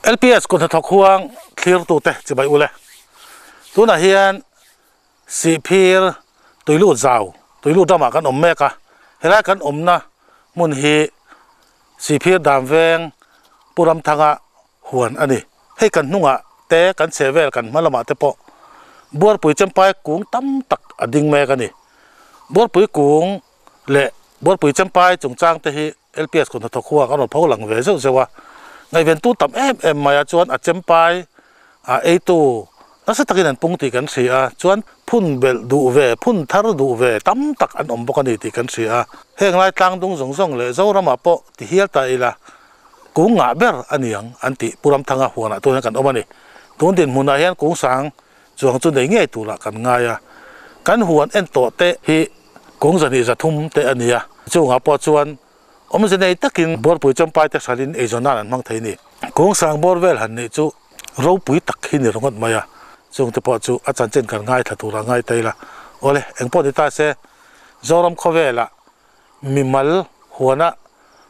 LPS kut hnathawk huang thlirtute chibai ule. Tunah hian Sihphir tuilut zau, tuilut ramah kan awm mek a, helai kan awmna hmun hi Sihphir dan veng Pu Ramthanga huan a ni. Hei kan hnungah te, kan chheh vel kan hma lamah te pawh Buarpui Chempai kung tam tak a ding mek a ni. Buarpui kung leh Buarpui Chempai chungchang te hi LPS kut hnathawk huang a rawn pho lang ve zeuh zeuh a, ngaihventu tam em em mai a chuan a chempai a eitu nasa takin an pung tih kan hria a, chuan phun belh duh ve, phun thar duh ve tam tak an awm bawk a ni tih kan hria a. Heng lai tlang dung zawng zawng leh Zoramah pawh ti hial ta ila kung ngah ber a ni ang an tih Pu Ramthanga huanah tun hian kan awm a ni. Tun dinhmunah hian kung sang chuang chu nei ngei turah kan ngai a, kan huan en tawh te hi kung zahnih zathum te a ni a, chungah pawh chuan awmze nei takin Buarpui Champai te hralhin eizawn nan an hmang thei a ni. Kung sang bawr vel han neih chu ropui tak hi ni ringawt mai a, chung te pawh chu a chanchin kan ngaithla turah ngai ta ila. Awle, engpawh ni ta se, Zoram khawvelah mimal huana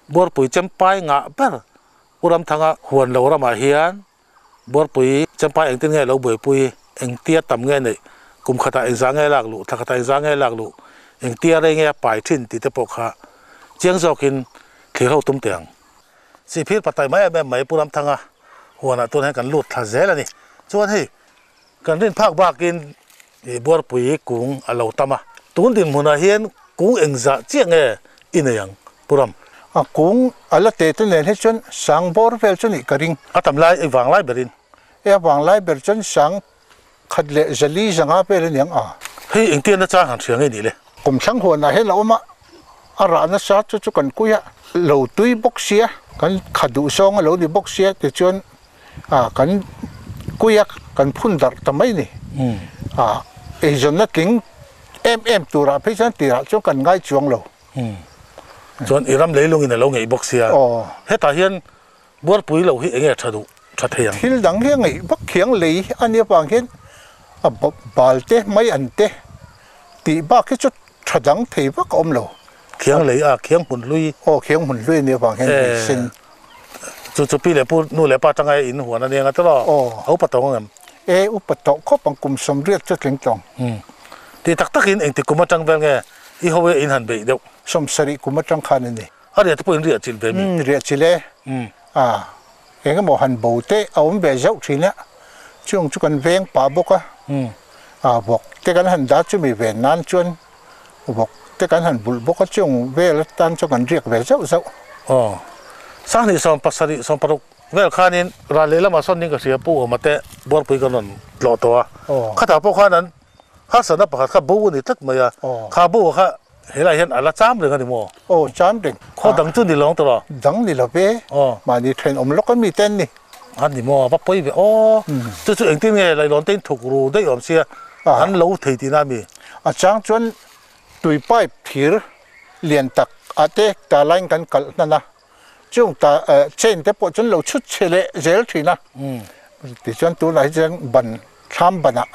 Buarpui Champai ngah ber Pu Ramthanga huan lo ramah hian Buarpui Champai engtin nge lo buaipui, engtia tam nge neih, kum khatah engzah nge lak luh, thla khatah engzah nge lak luh, engtia rei nge a pai thin tih te pawh kha chiang zawkin thlir ho tum teh ang. Sihphir patai mai em em mai Pu Ramthanga huanah tun hian kan lut thla zel a ni. Chuan hei kan rin phak bakin Buarpui kung a lo tam a, tun dinhmunah hian kung engzah chiah nge i nei ang Pu Ram? A kung a la teh te nen hi chuan sang bawr vel chu nih ka ring. A tam lai, i vang lai berin. E a vang lai ber chuan sang khat leh zali zanga vel a niang a. Hei engtian na chang han hria nge nih le? Kum thlang huanah hian a awm a, a rah nasa chu chu kan kui a, lo tui bawk sia, kan kha duh zawng a lo ni bawk sia tichuan a kan kui a kan phun darh ta mai ni a eizawnna tling em em turah phei chuan tirah chuan kan ngai chuang lo. Chuan i ram leilungin a lo ngeih bawk sia hetah hian buarpui lo hi eng nge tha duh tha thei ang? Thil dang hi a ngeih vak khiang lei a nih avang hian a bal te mai an te tih bak hi chu tha dang thei vak a awm lo. Khiang lei a, khiang hmun hlui. Aw, khiang hmun hlui a nih avang hian hei sen. Chu chu pi leh pu nu leh pa tanga in huan a nia nga tawh aw. A upa tawng ang em? E, upa tawh khawp ang kum sawmriat chu tling tawng. Ti tak takin engtik kum atang vel nge i ho e in han beih deuh? Sawmsarih kum atang khan a ni. A riah te pawh in riah chilh ve mi? Umm, riah chilh e. A, eng emaw han bo te a awm ve zauh thin a, chung chu kan veng pah bawk a. A, vawk te kan han dah chumi ven nan chuan Vawk te kan han bulh bawk a chung vel atan chuan kan riak ve zauh zauh. Aw. Sanghnih 17 16 vel khanin ral lehlamah sawn ning ka hria Pu Awma te Buarpui kan rawn tlawh tawh a. Khatah pawh khan an harsatna pakhat kha bo a ni tlat mai a. Kha bo kha helaiah hian a la cham reng a ni maw? Aw cham reng. Khaw dang chu ni lo ang tawh lo? Dang ni lo ve. Mahni thenawm lawk a mi te an ni. A ni maw? Va pawi ve aw. Chu chu engtin nge Lailawn te in thuk ru daih awm sia an lo thei tihna a mi? A chang chuan tui pipe thir lian tak ah te ta laiin kan kalh hnan a, chung ta chain te pawh chuan lo chhut chhe leh zel thin a. Tichuan tunah hi chuan ban thlam banah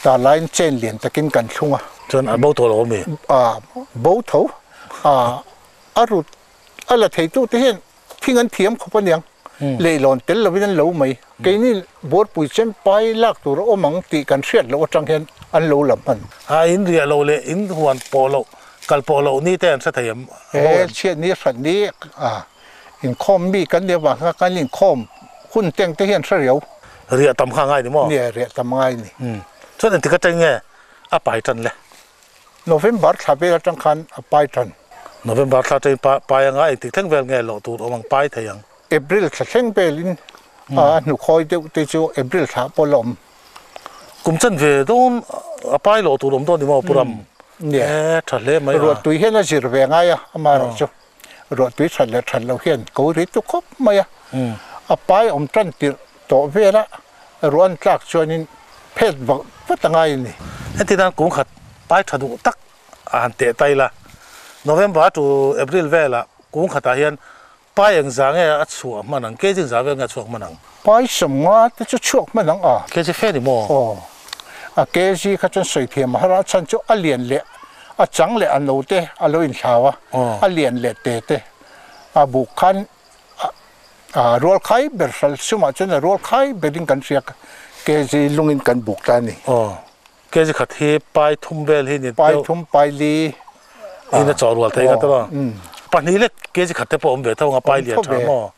ta laiin chain lian takin kan thlung a. Chuan a bo tawh lo a mi? A bo tho. A rut a la theitute hian Thing an thiam khawp aniang, leihlawn tel lovin an lo mai. Keini Buarpui Chempai lak tur a awm ang tih kan hriat loh atang hian an lo la hman. A in riah loh leh in huan pawh loh, kal pawh loh ni te an hre thei em? He chhiat ni hrat ni a inkhawm mi kan nih avang khan kan inkhawm hun teng te hian hre riau. Riah tam kha a ngai ni maw? Nia, riah tam a ngai ni. Chuan engtik atang nge a pai tan le? November thla vel atang khan a pai tan. November thla atangin pai anga engtik thleng vel nge loh tur awm ang pai thei ang? April thla thleng velin a hnukhawi deuh te chu April thla pawh la awm. Kum chan ve dawn a pai loh tur awm dawn ni maw Pu Ram? Nia. E tha hle mai a. Ruahtui hian a zir ve ngai a, amaherawh chu ruahtui that leh that loh hian ko ri tu khawp mai a. A pai awm tan tirh tawh vela ruah an tlak chuanin phet vak vat a ngai a ni. Heti nan kum khat pai tha duh tak a han teh tai la, November to April velah kum khatah hian pai eng za nge a chhuah hman ang, kg za vel nge a chhuak hman ang? Pai sawmnga te chu chhuak hman ang a. Kg fe ni maw? Aw. A kg kha chuan sawi thiam a har a, chhan chu a lian leh a chang leh a no te a lo inthlau a, a lian leh te te a buk khan. A rual khai ber hral sumah chuan a rual khai berin kan hria kg lungin kan buk ta a ni. Aw, kg khat hi pai thum vel hi ni Pai thum, pai li. In a chawh rual thei nga tawh a. Pahnih lek kg khat te pawh awm ve tho anga pai lian tha maw?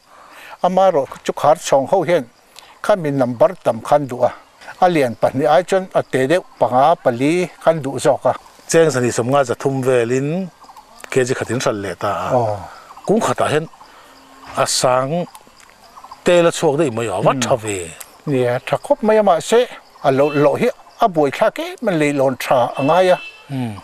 Amaherawh chu khar chhawng ho hian khami number tam khan duh a, a lian pahnih ai chuan a te deuh panga pali khan duh zawk a. Cheng zahnih sawmnga zathum velin kg khat in hral leh ta a. Kung khatah hian A sang tel a chhuak daih mai a, va tha ve. Nia, tha khawp mai a, mahse a lo loh hi a buai thlak em a, leihlawn tha a ngai a,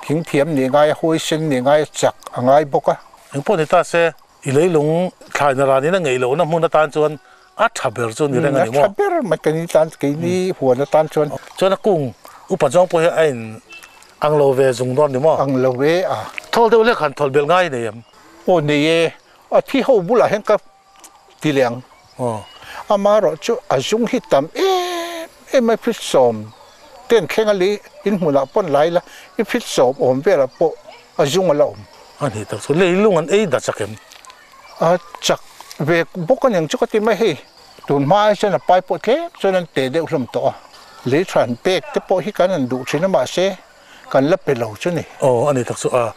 thing thiam nih ngai a, huaisen nih ngai a, chak a ngai bawk a. Engpawh ni ta se, i leilung thlaina ranin a ngeih lohna hmun atan chuan a tha ber chu ni reng a ni maw? A tha ber mai kan tan, keini huan atan chuan. Chuan a kung upa zawng pawh hi a in ang lo ve zung dawn ni maw? Ang lo ve a. Thawl deuh lek han thawl belh ngai nei em? Aw nei e, A thi ho bulah hian ka ti leh ang. Amaherawh chu a zung hi tam em em a, i fit sawm ten thleng a li in hmunah pawn lai la, i fit sawm awm velah pawh a zung a la awm. A nih tak chu leilung an ei da chak em? A chak ve bawk a niang chu ka ti mai hei. Tun hma ai chuan a pai pawh tlem chuan an te deuh hlawm tawh a, lei tha an pek te pawh hi kan han duh thin a mahse kan la pe lo chu ni. Aw a ni tak chu a.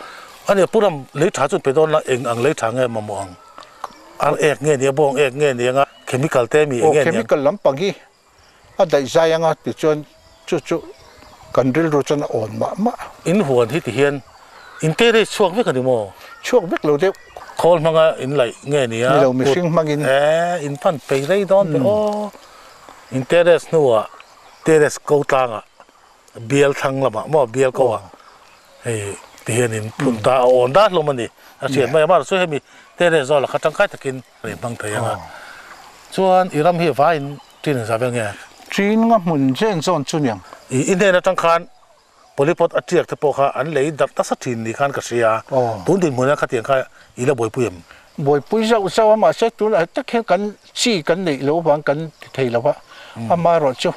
A nia Puram lei tha chu pe dawn la eng ang lei tha nge mamawh ang? Ar ek nge nia bawng ek nge nia anga chemical te mi eng nge nia? Aw chemical lampang hi a daih zai anga tichuan chu chu kan rilru chuan a awn mah mah. In huan hi ti hian in terrace chhuak vek a ni maw? Chhuak vek lo deuh. Khawl hmanga in laih nge nia? Ni lo mihring hmangin. E in pan pei rei dawn pe aw. In terrace hnuah terrace ko tlangah bial thlang lamah maw bial ko ah hei ti hian in phun ta a awn dat hlawm a ni a hriat mai a mahse chu hemi terrace zawh lakha tangkai takin a inhmang thei ang a chuan i ram hi vaiin ṭin engzah vel nge? Ṭin nga hmun zen zawn chu niang. I i hnen atang khan polypot a ṭiak te pawh kha an lei darh nasa ṭhin ni khan ka hria a tun dinhmunah khatiang kha i la buaipui em? Buaipui zauh zauh a mahse tunah tak hian kan chi kan neih loh avang kan ti thei lo va amaherawhchu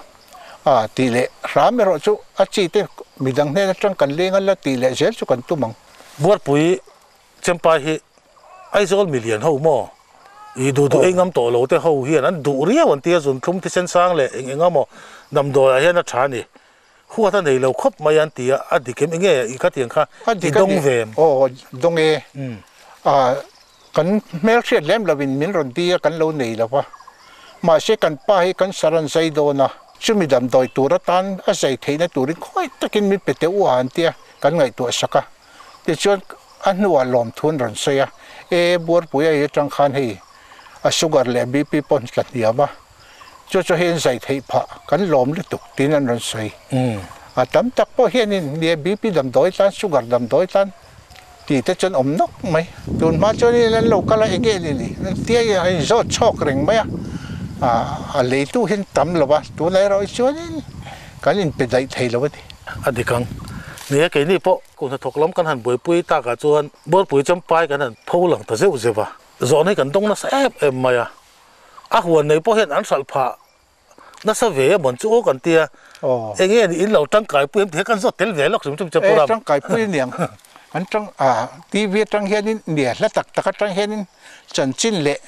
A tih leh hram erawh chu a chi te midang hnen atang kan leng a la tih leh zel chu kan tum ang. Buarpui Chempai hi Aizawl milian ho maw? I duh duh ei ngam tawh lo te ho hian an duh riau an tia zunthlum thisen sang leh eng eng emaw damdawi ah hian a tha a ni. Huat a nei lo khawp mai an ti a, a dik em enge i khatiang kha i dawng ve em? Aw dawng e. A Kan hmelhriat lem lovin min rawn ti a, kan lo nei lo va. Mahse kan pa hi cancer an zai dawn a, chumi damdawi tur atan a zai theihna turin khawi takin min pe teh u a an ti a, kan ngaihtuah sak a. Tichuan a hnuah lawmthu an rawn sawi a, E Buarpui a i atang khan hei a sugar leh BP pawh an tla hniam a, chu chu hei an zai theih phah, kan lawm lutuk tiin an rawn sawi. A tam tak pawh hianin nia BP damdawi tan, sugar damdawi tan, Tih te chuan awm nawk mai. Tun hma chuan in an lo kal a, enge ni ni? An tia i a inzawt chhawk reng mai a, a leitu hian tam lo va, tunah erawh chuanin kan inpe daih thei lo a ni. A dik ang. Ni e, keini pawh kum hnathawk lam kan han buaipui takah chuan Buarpui Champai kan han pho lang ta zeuh zeuh a, zawhna hi kan dawng nasa em em mai a, a huan nei pawh hian an hralh phah Nasa ve a mawn chu aw kan tia. Eng nge ni in lo tangkai pui em ti kha kan zawt tel ve lawk hrim hrim che Puram. E tangkai pui aniang. An tang a TV atang hianin nia hla tak tak atang hianin chanchin leh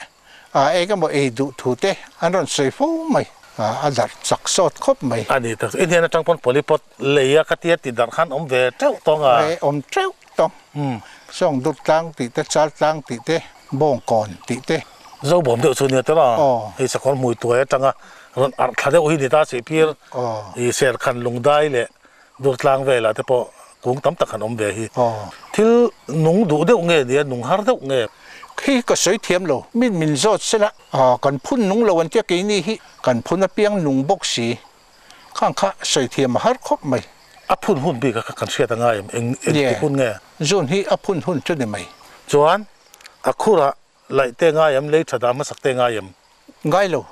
a eng emaw ei duh thu te an rawn sawi fo mai. A darh chak sawt khawp mai. A ni tak i hnen atang pawn polypot lei a ka tia ti darh khan awm ve teuh tawng a. E awm teuh tawng. Sawng dut tlang tih te chal tlang tih te. Bawngkawn tih te. Zobawm deuh chu nia tel a, hei sakawr hmui tuai atanga rawn arh thla deuh hi ni ta sih phir i serkhan lungdai leh durtlang velah te pawh kung tam tak han awm ve hi. Thil nung duh deuh nge nia nung har deuh nge? Khi ka sawi thiam lo, min min zawt sela kan phun nung lo an tia keini hi kan phun apiang nung bawk si Khang kha sawi thiam a har khawp mai. A phun hun bik a kha kan hriat a ngai em? Eng eng ti hun nge? Zun hi a phun hun chu ni mai. Chuan a khurah laih te ngai em? Lei tha dah hmasak te ngai em? Ngai lo.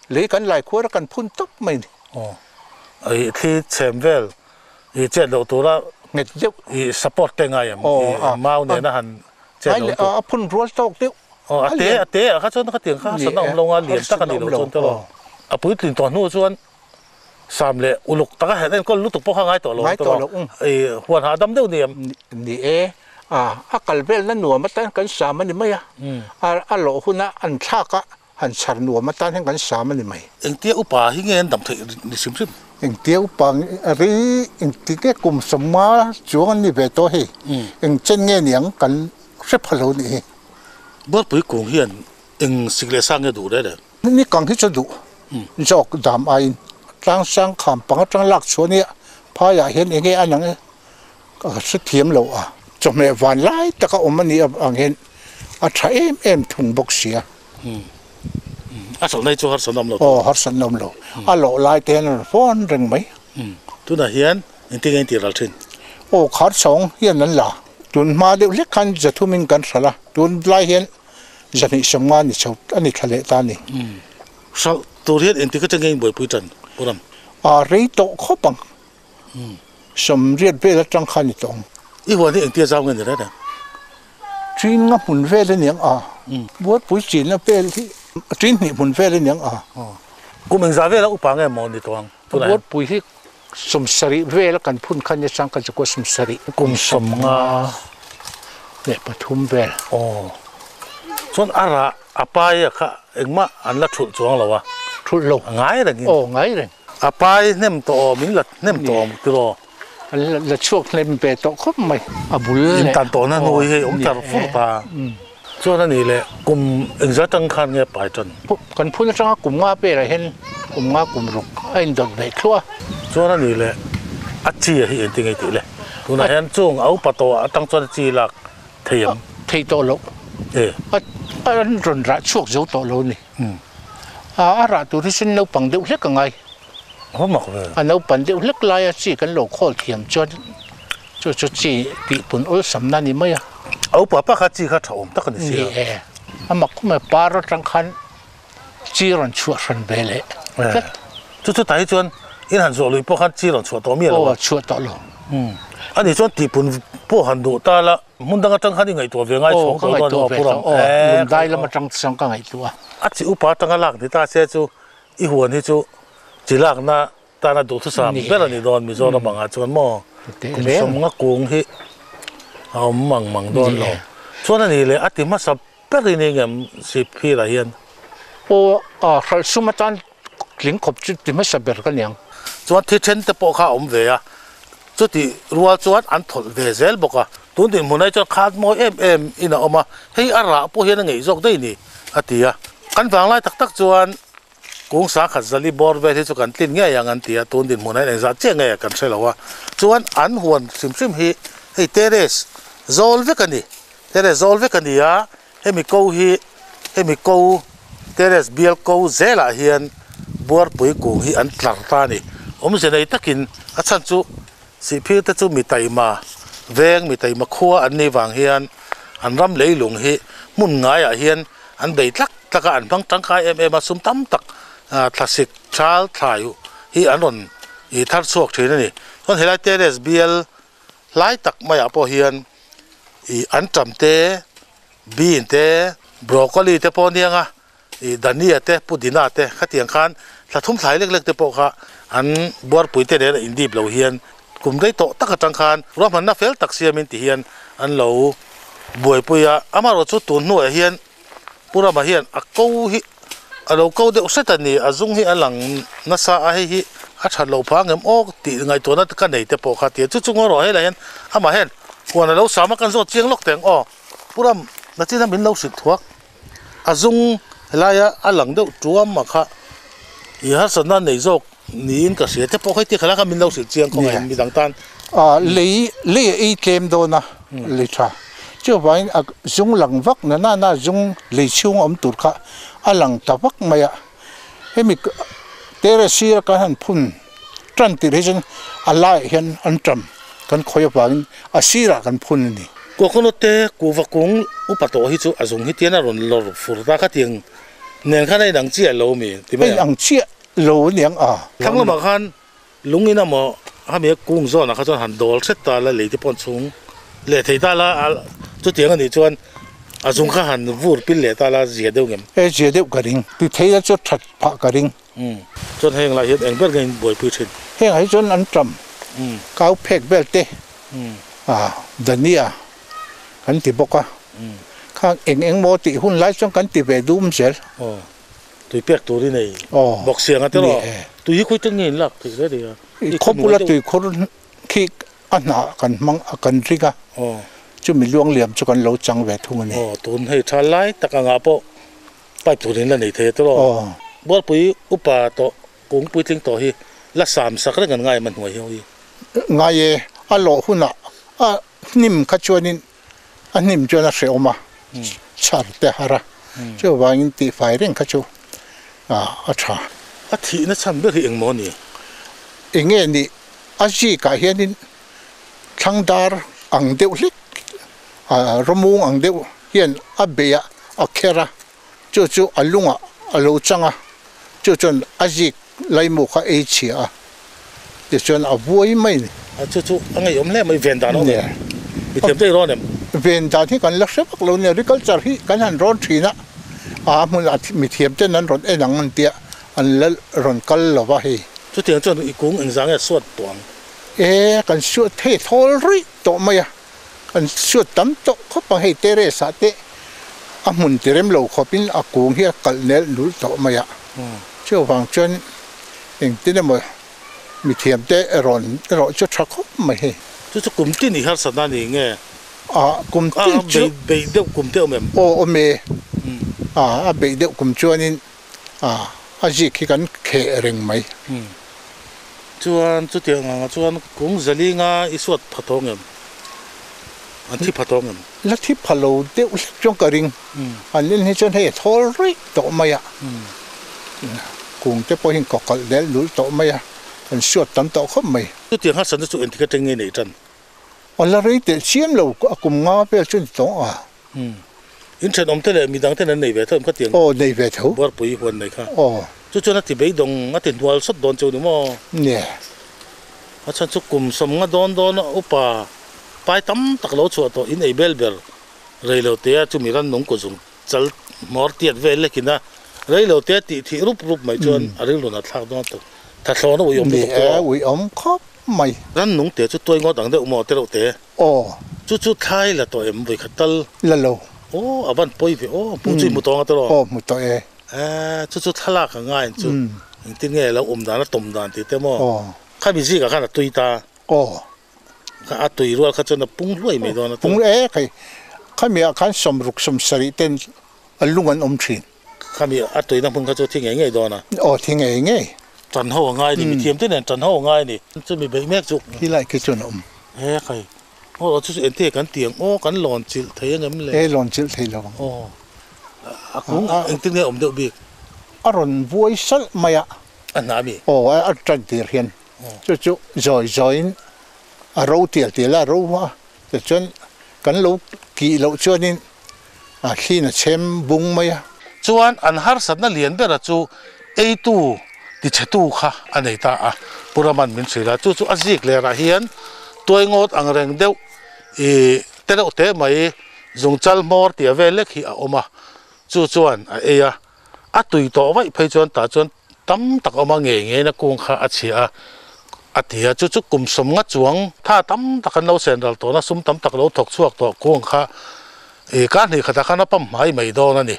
Lei kan lai khuar a kan phun tawp mai ni. Aw. I thli chhem vel i chet loh tura nghet deuh i support te ngai em? I mau nena han chet loh tur. A phun rual tawk deuh. Aw a te a te ah kha chuan khatiang kha harsatna awm lo nga lian tak a nih loh chuan te lo. A puitlin tawh hnu chuan sam leh uluk taka han enkawl lutuk pawh kha ngai tawh lo te lo. I huan hahdam deuh ni em? Ni e, a kal velna nuam atan kan sam a ni mai a, a lawh huna an thlak a. han chhar nuam atan hian kan sam a ni mai. Engtia upa hi nge an dam theih ni hrim hrim? Engtia upa rei engti nge kum sawmnga chuang an ni ve tawh hei, eng chen nge niang kan hre pha lo nih hi. Bualpui kung hian eng sik leh sang nge duh reh reng? Ni kang hi chu duh zawk dam aiin tlang sang kham pang atang lak chhuah nia phaiah hian enge a nang ka hre thiam lo a, chawhmeh van lai taka awm a nih avang hian a tha em em thung bawk sia. A hralh nai chu harsatna awm lo. Aw harsatna awm lo, a lawh lai te hian a rawn fawn reng mai. Tunah hian engtin nge in tih ral thin? Aw khar chhawng hian an la, tun hma deuh hlek khan zathumin kan hralh a, tun lai hian zahnih sawmnga ni chho a ni thla leh ta a ni. Hralh tur hian engtik atang nge in buaipui tan Pu Ram? A rei tawh khawp ang. Sawmriat vel atang khan i tawng. I huan hi engtia zau nge ni reng reng? Ṭin nga hmun vel a niang a. Buarpui chinna vel hi ṭin hnih hmun vel a niang a. Kum engzah vela upa nge maw ni tawng tunah hian? Buarpui hi sawmsarih vela kan phun khan nia chang kan chakua sawmsarih. Kum sawmnga leh pathum vel. Aw. Chuan a rah a pai a kha engmah an la thulh chuang lo a. Thulh lo. A ngai rengin. Aw ngai reng. A pai hnem tawh awm, in la hnem tawh awm tiraw? An la chhuak hnem ve tawh khawp mai, a bul leh. In tan tawhna hnu hi hei awm tar fur ta. Chuan a nih leh kum engzah atang khan nge pai tan? Kan phun atanga kum nga pelah hian kum nga kum ruk a indawt ve thluah a. Chuan a nih leh a chi a hi engtin nge tih le? Tunah hian chung a upa tawh atang chuan a chi lak thei em? Thei tawh loh. A rawn rah chhuak zo tawh lo a ni. A rah tur hi chuan naupang deuh hlek a ngai. A naupan deuh hlek laia chi kan lo khawl thiam chuan chu chu chi tihpun awlsamna a ni mai a. A upa pa kha chi kha tha awm tak a ni si a. Ni e. A mak khawp mai, par atang khan chi rawn chhuah hran ve leh tlat. Chu chu tah hi chuan in han zawh lui pawh khan chi rawn chhuah tawh miah lo a. Aw, chhuah tawh lo. A nih chuan tihpun pawh han duh ta la. Hmun dang atang khan i ngaihtuah ve ngai chhawng tawh dawn a pu Ram. Aw, lungdai lam atang chuan ka ngaihtuah a. A chi upa atanga lak ni ta se chu i huan hi chu chi lakna tana duhthusam ber a ni dawn Mizoram angah chuan maw kum sawmnga kung hi a awm mang mang dawn lo. Chuan a nih leh a ti hmasa ber i ni ngem Sihphirah hian. Aw, hralh sum atan tling khawp chu ti hmasa ber ka niang. Chuan thi then te pawh kha a awm ve a, chutih rual chuan an thawlh ve zel bawk a. Tun dinhmun ai chuan khat mawi em em in a awm a, hei a rah pawh hian a ngeih zawk daih ni, a ti a. Kan vanglai tak tak chuan kung sangkhat zali bawr vel hi chu kan tlin ngei ang an ti a, tun dinhmun ah hian engzah chiah ngei a kan hre lo a. Chuan an huan hrim hrim hi hei terrace zawl vek a ni, terrace zawl vek a ni a, Hemi ko hi hemi ko terrace bial ko zelah hian buarpui kung hi an tlar ta a ni. Awmze nei takin a chhan chu Sihphir te chu mi taima veng mi taima khua an nih vang hian an ram leilung hi hmun ngaiah hian an bei tlak tlak a, an hmang tangkai em em a, sum tam tak thlasik thal thlai hi an rawn ih thar chhuak thin a ni. Chuan helai terrace bial hlai tak maiah pawh hian ih an ṭam te, bean te, broccoli te pawh aniang a, ih dania te, pudina te khatiang khan thla thum thlai lek lek te pawh kha an buarpui te nen a indip lo hian kum rei tawh tak atang khan ruahmanna fel tak siamin ti hian an lo buaipui a, amaherawhchu tun hnuaiah hian Pu Rama hian a ko hi a lo ko deuh hret a ni, a zung hi a lang nasa a, hei hi a that loh phah angem aw tih ngaihtuahna ka nei te pawh kha tia chu chu ngaw rawh helai hian amah hian huan a lo sam a kan zawt chiang lawk teh ang aw Pu Ram nachina min lo hrilh thuak a zung helaia a lang deuh tuam a kha i harsatna nei zawk niin ka hria te pawh hei ti khalai kha min lo hrilh chiang kawng a midang tan. Lei lei a ei tlem dawn a lei tha chuvangin a zung lang vak na na na zung lei chhung a awm tur kha a lang ta vak mai a hemi terrace sira kan han phun tan tirh hi chuan a laiah hian an tam kan khawi avangin a sirah kan phun a ni. Coconut te kuhva kung upa tawh hi chu a zung hi tian a rawn lawr fur ta khatiang nen khan a inang chiah lo mi ti mai ang. A inang chiah. Lo aniang a. Thlang lamah khan lung in amaw hemi a kung zawnah kha chuan han dawl hret ta la lei te pawh an chhung leh thei ta la a chutiang anih chuan a zung kha han vur pil leh ta la zia deuh ngem. E zia deuh ka ring. Ti thei la chu that phah ka ring. Umm chuan heng lah hian eng ber nge in buaipui thin. Heng ah hi chuan an tam kau phek vel te a dania kan ti bawk a khang eng eng maw tih hun lai chuan kan ti ve dum zel. Aw. Tui pek tur i nei bawk si ang a tiraw? Tui hi khawi te nge in lak theih hle thei a? Khawpula tuikhur khi a hnah kan hmang a kan ring a, chumi luang liam chu kan lo chang ve thung a ni. Aw, tun hei tha lai tak angah pawh pipe tur in la nei thei a tiraw? Bualpui upa tawh kung puitling tawh hi la sam sak reng an ngai em a hnuai hi ho hi? Ngai e, a lawh hunah a hnim kha chuanin a hnim chuan a hrehawm a, chhar te a har a, chuvangin tihfai reng kha chu a tha. A thihna chhan ber hi engmaw a ni? Enge nih a zikah hianin thlang dar ang deuh hlek, rawmung ang deuh hian a beih a, a kher a, chu chu a lungah a lo chang a, chu chuan a zik laimu kha ei chhia a, tichuan a vuai mai a ni. A chu chu a ngeiawm hle mai, ven dan a awm em? Mi thiam te i rawn em? Ven dan hi kan la hre vak lo nia, agriculture hi kan han rawn thin a, a hmunah mi thiam ten an rawn en ang an tia, an la rawn kal lo va hei. Chutiang chuan i kung engzah nge suat tawh ang? E, kan suat thei thawl ruih tawh mai a. Kan suat tam tawh khawp ang hei terrace ah te a hmun ti rem lo khawp in a kung hi a kalh nel nul tawh mai a, chuvang chuan engtin emaw mithiam te rawn erawh chu tha khawp mai hei. Chu chu kum tin i harsat na ni nge? A kum tin chu. A beih deuh kum te awm em? Aw awm e, a beih deuh kum chuanin a zik hi kan kheh reng mai. Chuan chutiang angah chuan kung zalinga i suat pha tawng em? An thi pha tawng em? La thi pha lo deuh hlek chuan ka ring. An en hi chuan hei a thawl ruih tawh mai a. Kung te pawh hi ka kalh del dul tawh mai a, kan suat tam tawh khawp mai. Chutiang harsatna chu engtik atang nge nei tan? A la rei telh chiam lo, a kum nga vel chu ni tawng a. In thenawm te leh midang ten an nei ve tho em khatiang? Aw, nei ve tho. Buarpui huan nei kha. Aw. Chu chuan a ti beidawng, a ti hnual sawt dawn cheu ni maw? Nia. A chhan chu kum sawmnga dawn dawn a upa pai tam tak lo chhuah tawh in ei bel ber rei lo te a chumi rannung kut zung chal hmawr tiat vel lekin a rei lo te a tih thih rup rup mai chuan a rilru nat thlak dawn tawh. Thathlawn a uiawm lutuk tawh. Nia, uiawm khawp mai. Rannung te chu tuai ngawt ang deuh maw te reuh te? Aw. Chu chu thlai la tawh em vawikhat tal? La lo. Aw, a van pawi ve aw, hmuh chu i hmu tawng a tawh. Aw, hmu tawh e. Eh, chu chu thlalak a ngai ang chu. Engtin nge lo awm dan a tawm dan tih te maw? Aw. Khami zikah khan a tui ta. Aw. Kha a tui rual kha chuan a pung hluai mai dawn a tawh. Pung e, khai khami ah khan sawmruk sawmsarih ten a lung an awm thin. Khami a tuina hmun kha chu thi ngei ngei dawn a. Aw, thi ngei ngei. Tan ho a ngai a ni, mithiam te nen tan ho a ngai a ni. Chumi beih mek chu. Khi lai khi chuan a awm. He khai. Aw, chu chu engte kan ti ang aw, kan lawn chilh thei ang em le? E, lawn chilh thei lo ang. Aw, a kung engtin nge awm deuh bik? A rawn vuai salh mai a. A hna mi? Aw, a tan tir hian. Chu chu zawi zawiin a ro tial tial a, a ro a, tichuan kan lo kih loh chuanin A thlin a chhem bung mai a. Chuan an harsatna lian bera chu eitu tichhetu kha a nei ta a, Pu Raman min hrilh a, chu chu a zik lerah hian tuai ngawt ang reng deuh i te deuh te mai zungchal hmawr tia vel lek hi a awm a, chu chuan a ei a, a tui tawh vaih phei chuan tah chuan tam tak a awm a, ngei ngeiin a kung kha a chhia a, a ti a, chu chu kum sawmnga chuang tha tam tak an lo sen ral tawhna sum tam tak lo thawk chhuak tawh kung kha ih kar hnih khatah khan a pam hmai mai dawn a ni.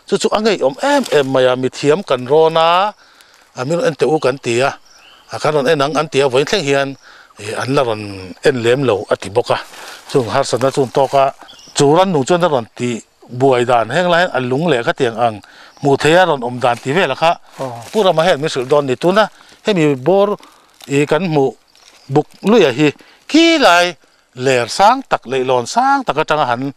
Chu chu a ngeiawm em em mai a, mithiam kan rawn a, a min rawn en teh u kan ti a, a kan rawn en ang an ti a, vawiin thleng hian ih an la rawn en lem lo a ti bawk a, chung harsatna chu an tawk a, chu rannung chuan a rawn tih Buai dan heng lai hian a lung leh khatiang ang hmuh theih a rawn awm dan ti vel a kha Pu Rama hian min hrilh dawn ni. Tuna hemi bawr ih kan hmuh buk luia hi khi lai ler sang tak leihlawn sang tak atanga han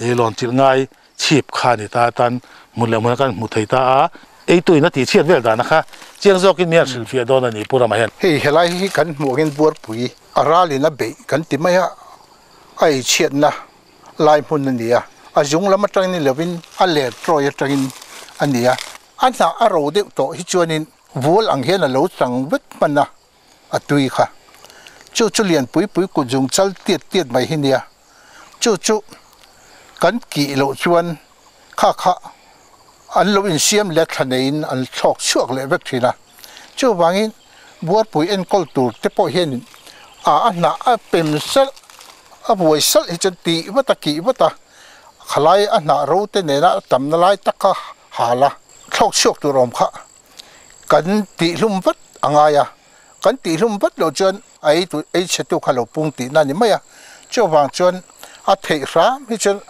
ih lawn chilh ngai chhip kha a ni ta atan hmun leh hmun kan hmu thei ta a, eituin a tih chhiat vel dan a kha chiang zawkin min han hrilh fiah dawn a ni Pu Rama hian. Hei helai hi kan hmuh angin buarpui a ralin a beih kan ti mai a, a eichhiatna lai hmun a ni a, a zung lam atangin ni lovin a ler trawi atangin a ni a, a hnah a ro deuh tawh hi chuanin vual ang hian a lo chang vek hman a, a tui kha. Chu chu lian pui pui kut zung chal tiat tiat mai hi nia, chu chu kan kih loh chuan kha kha an lo insiam leh thla neiin an thlawk chhuak leh vek thin a, chuvangin buarpui enkawl tur te pawh hianin a a hnah a pem salh a buai salh hi chuan tih vat a kih vat a, khalai a hnah ro te nena a tamna lai tak kha hal a. thlawk chhuak tur awm kha kan tihhlum vat a ngai a, kan tihhlum vat loh chuan a ei tu ei chhe tu kha lo pung tihna a ni mai a, chuvang chuan a theih hram hi chuan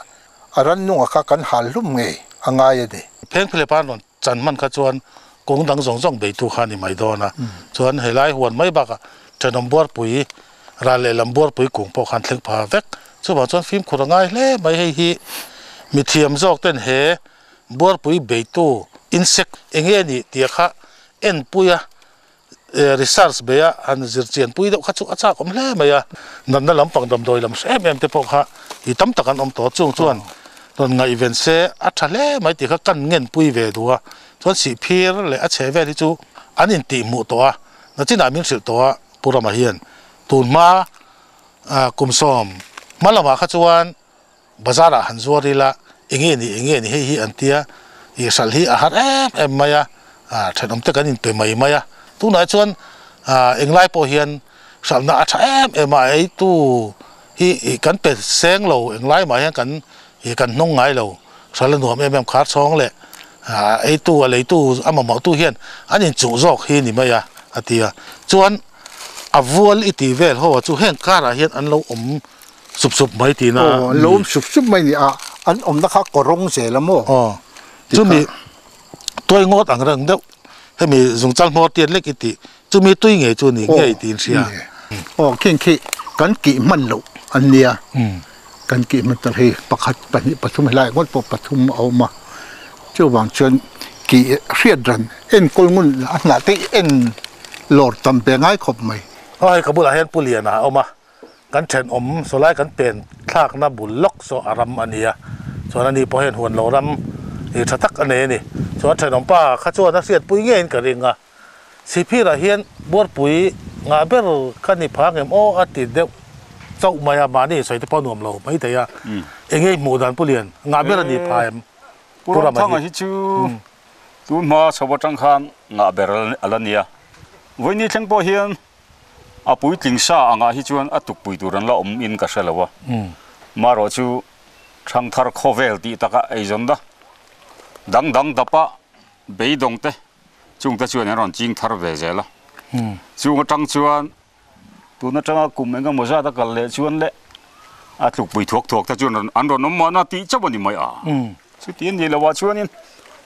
a rannunga kha kan hal hlum ngei a ngai a ni. Phengphelepa an rawn chan hman kha chuan kawng dang zawng zawng beitu kha a ni mai dawn a, chuan helai huan mai bakah thenawm buarpui ral lehlam buarpui kung pawh khan thleng pha vek. Chuvang chuan fimkhur a ngai hle mai hei hi mithiam zawk ten he buarpui beitu insect eng nge nih tih kha enpui a research bei a han zir chian pui deuh kha chu a chak awm hle mai a. Natna lampang damdawi lam hre em em te pawh kha i tam tak an awm tawh chung chuan rawn ngaihven se a tha hle mai tih kha kan ngen pui ve duh a. Chuan sihphir leh a chhe vel hi chu an intihhmuh tawh a, nachinah min hrilh tawh a Pu Rama hian tun hma kum sawm hma lamah kha chuan Bazar ah han zuar ila enge ni enge ni hei hi an tia ih hralh hi a har em em mai a, thenawm te kan inpe mai mai a, tunah chuan englai pawh hian hralhna a tha em em a, a eitu hi ih kan pe seng lo englai mah hian kan ih kan hnawng ngai lo, hralh a nuam em em khar chhawng leh a eitu a leitu a mamawhtu hian an inchuh zawk hi ni mai a a ti a, chuan a vual i tih vel ho ah chu heng karah hian an lo awm Sup sup mai tihna a ni. Aw, lo awm sup sup mai ni a, an awmna kha kaw rawng zel a maw? Aw, chumi tuai ngawt ang reng deuh, hemi zungchal hmawr tiat lek i tih, chumi tui ngei chu ni ngei tiin hria. Aw, khing khi kan kih hman loh an nia, kan kih hman tak hei pakhat, pahnih, pathum helai ngawt pawh pathum a awm a, chuvang chuan kih hriat ran enkawl ngun a hnah te en lawr tam ve ngai khawp mai. Aw, hei ka bulah hian Pu Liana a awm a, Kan thenawm sawlai kan pen thlakna bul lawk saw a ram a ni a, chuan ani pawh hian huan lo ram ih tha tak a nei a ni. Chuan thenawm pa kha chuan a hriatpui ngeiin ka ring a, Sihphirah hian buarpui ngah ber ka ni phang em aw a ti deuh chauh mai a, mahni insawi te pawh a nuam lo maithei a, eng nge i hmuh dan Pu Lian, ngah ber a ni pha em? Pu Ramthanga hi chu tun hma chho atang khan ngah ber a la nia, vawiini thleng pawh hian A puitling sa angah hi chuan a tukpui tur an la awm in ka hre lo a. Marawh chu Thangthar khawvel tih taka eizawn da dang dang dapa beidawng te chungte chuan an rawn ching thar ve zel a. Chung atang chuan tun atanga kum eng emaw zat a kal leh chuan leh a tlukpui thuak thuak te chuan an rawn awm mahna tih chauh a ni mai a. Chuti a nih loh ah chuanin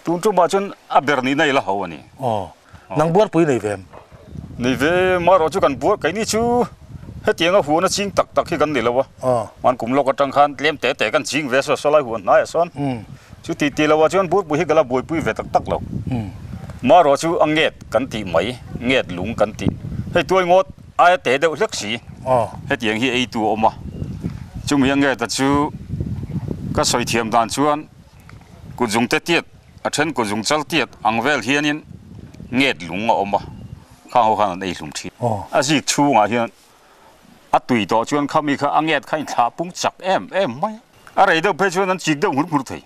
tun tumah chuan a ber nihna i la ho a ni. Aw, nang buarpui nei ve em? Nei ve, marawh chu kan buar, keini chu hetianga huan a ching tak tak hi kan ni lo a. Hman kum lawk atang khan tlem te te kan ching ve saw saw lai huan hnaiah sawn. Chuti ti loh ah chuan buarpui hi ka la buaipui ve tak tak lo. Marawh chu a nget kan tih mai, nget lung kan tih. Hei tuai ngawt aia te deuh hlek si. Hetiang hi eitu a awm a, chumi a nget a chu ka sawi thiam dan chuan kutzung te tiat a then kutzung chal tiat ang vel hianin nget lung a awm a, khang ho khan an ei hlum thin. A zik chhungah hian a tui tawh chuan khami kha a nget kha a inthlah pung chak em em mai a, a rei deuh phei chuan an chik deuh nghur nghur thei.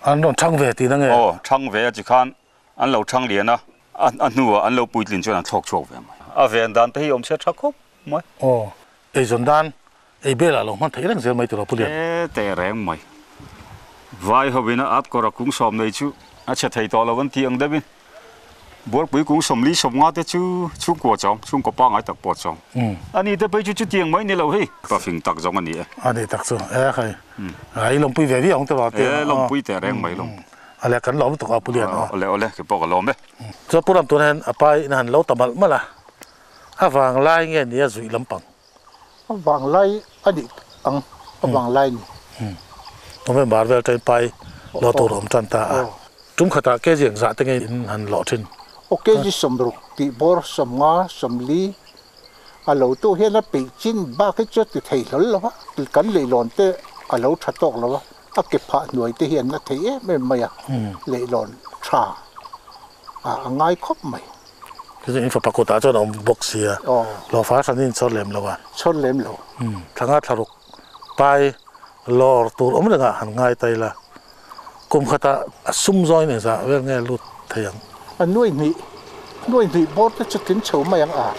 An rawn thang ve tihna nge? Aw, thang ve a chi khan An lo thang lian a, a hnuah an lo puitlin chuan an thlawk chhuak ve mai. A ven dan te hi awm se tha khawp mai. Aw, eizawn dan ei belah lo hman theih reng zel mai tur a Pu Lian. E teh reng mai. Vai hovin a at kawr a kung sawm nei chu a chhe thei tawh lo an tih ang deuhin Bualpui kung sawmli sawmnga te chu chhungkua chawng, chhungkaw pangngai tak pawh chawng. A ni te phei chu chutiang mai ni lo hei. Ka fing tak zawng a ni e. A ni tak chu e khai. I lawmpui ve viau ang te ruah te. E lawmpui teh reng mai lawm. A le kan lawm lutuk a Pu Lian aw. Awle awle ke pawh ka lawm e. Chuan Pu Ram tunah hian a pa in a han lo ta malh malh a, a vanglai nge ni a zuih lampang? A vanglai a nih ang, a vanglai ni. November vel tain pai lo tur a awm tan ta a. Tum khatah kg engzah te nge in han lawh thin? Aw kg 60 tih bawr 50, 40 a lo tu hian a peih chin bak hi chu a ti thei hlawl lo va, kan leihlawn te a lo tha tawk lo va. A ke phah hnuai te hian a thei em em mai a, leihlawn tha a ngai khawp mai. Chu in fapa kutah chuan a awm bawk si a, hlawhfa hran in chhawr lem lo a. Chhawr lem lo. Thlanga thlaruk pai lawr tur awm rengah han ngai ta ila, kum khatah a sum zawngin engzah vel nge lut thei ang? A nuai hnih, nuai hnih bawr te chu tling chho mai ang a.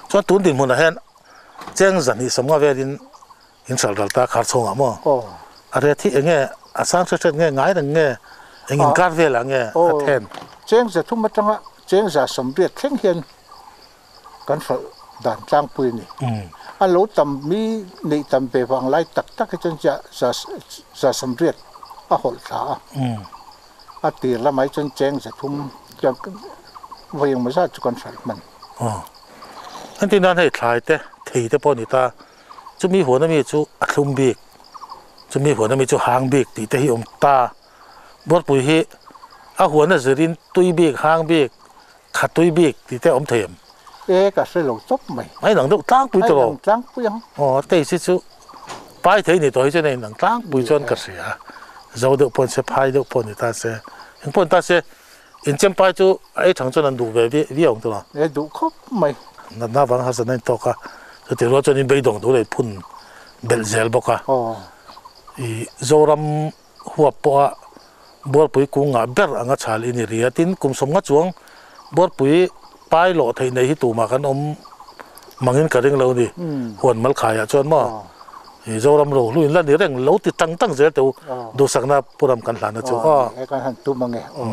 Chuan tun dinhmunah hian cheng zahnih sawmnga velin In hral ral ta khar chhungah maw? Aw. A ret hi enge a sang hret hret nge ngai reng nge Eng inkar velah nge a then? Cheng 300 atanga cheng 180 thleng hian kan hralh dan tlangpui a ni. A lo tam mi neih tam ve vang lai tak tak hi chuan 180 a hawlh thla a. A tir lamah hi chuan cheng 300 chuan vawi engmaw zat chu kan hralh hman. Engtin nan hei thlai te, thei te pawh a ni ta. Chumi huan ami chu a thlum bik, chumi huan ami chu hang bik tih te hi awm ta. Buarpui hi a huan a zirin tui bik, hang bik, kha tui bik tih te awm thei em? E ka hre lo tawp mai. A inang deuh tlangpui tawh lo. A inang tlangpui ang. Aw taste hi chu pai thei ni tawh hi chuan a inang tlangpui chuan ka hria. Zo deuh pawh ni se, phai deuh pawh ni ta se, eng pawh ni ta se Inchempai pai chu a ei thang chuan an duh ve viau ang tawh a. E duh khawp mai. Natna vang harsatna in tawk a, chutih rual chuan in beidawng tur a in phun belh zel bawk a. I Zoram huap pawha Buarpui kung ngah ber anga chhal i ni ri a, tin kum 50 chuang Buarpui pai lawh theih nei hi tumah kan awm mangin ka ring lo ni. Huan Malkhaiah chuan maw i Zoram rohlu in la ni reng lo ti tang tang zel teh u, duhsakna Puram kan hlan a chu aw. E kan han tum ange aw.